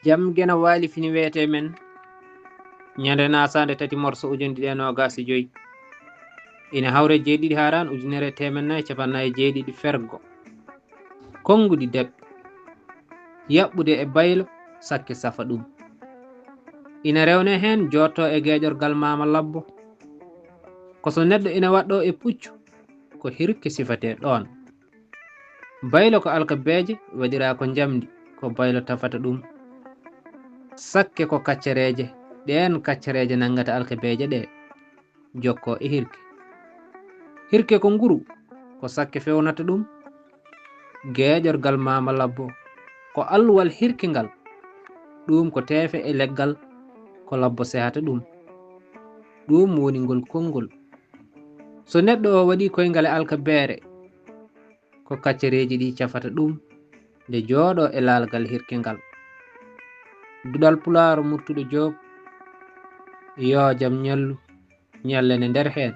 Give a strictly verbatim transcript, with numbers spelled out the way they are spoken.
Jam gena waali fini weete men. Ñande naasande tati morso ujunɗiɗi e noogaas e joy. Ina hawre jeeɗiɗi haaraan ujunere teemen nayi capannay jeeɗiɗi fergo. Konnguɗi deɓɓe. Yaɓɓude e baylo, sakke safa ɗum. Ina rewne heen jooɗto e geeƴorgal Maama Labbo. Ko so neɗɗo ina waɗɗo e puccu, ko hirke sifatee ɗoon. Baylo ko alkabeeje, waɗiraa ko njamndi, ko baylo tafata ɗum. Sakke ko kaccereeje, ɗeen kaccereeje nanngata alkabeeje ɗe, jokkoo e hirke. Hirke ko nguru, ko sakke fewnata ɗum. Geeƴorgal Maama Labbo, ko alluwal hirke ngal. Ɗum ko teefe e leggal, ko labbo sehata ɗum. Ɗum woni ngol konngol. So neɗɗo o waɗii koyngal e alkabeere, ko kaccereeji ɗi cafata ɗum nde jooɗo e laalgal hirke ngal. Duɗal Pulaar Murtuɗo Joob, yo jam ñallu, ñallene nder heen.